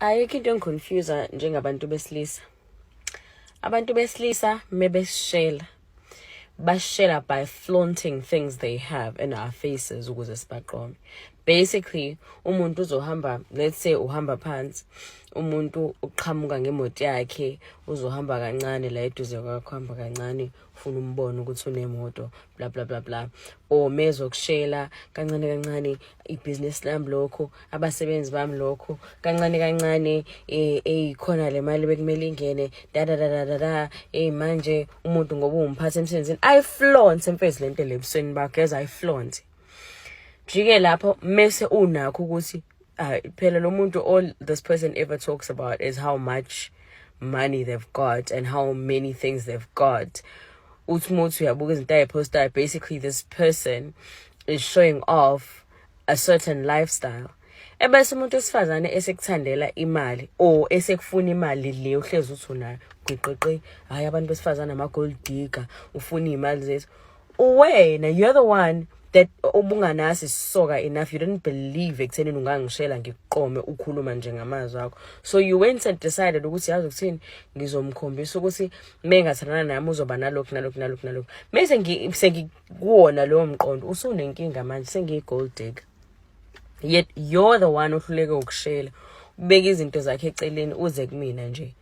Ayikho into engiconfuse njengabantu besilisa. Abantu besilisa mebesishela, bashela by flaunting things they have in our faces ukuze sibaqome. Basically, umuntu uzohamba, let's say uhamba phansi, umuntu uqhamuka ngemoto yakhe, uzohamba kancane la eduze kwakho, hamba kancane, ufuna umbone ukuthi unemoto, bla bla bla bla, or mezokushela kancane kancane, ibhizinisi lami lokho, abasebenzi bami lokho, kancane kancane, eyikhona le mali bekumele ingene, da da da da da da. Manje umuntu ngoba uwumphathi emsebenzini, ayiflaunt mfethu lento le ebusweni bakho, yazi, ayiflaunt jike lapho mese unakho ukuthi phela lo muntu, all this person ever talks about is how much money they've got and how many things they've got. Uthi muthi uyabuka izinto ayiphostayo, basically this person is showing off a certain lifestyle, ebese umuntu wesifazane esekuthandela imali or esekufuna imali le uhlezi uthi unayo, gwiqiqi, hhayi, abantu besifazane ama-gold digger, ufuna iy'mali zethu. Wena, you're the one that ubunganaso isisoka enough. You didn't believe ekuthenini ungangishela ngikuqome ukhuluma nje ngamazwi akho, so you went and decided ukuthi, yazi ukuthini, ngizomkhombisa ukuthi mengathandana nami uzoba nalokhu nalokhu nalokhu nalokhu. Mese sengikuwona lowo mqondo, usunenkinga manje, sengiyi-gold digger, yet you're the one ohluleke ukushela, ubeka izinto zakhe eceleni, uze kumina nje.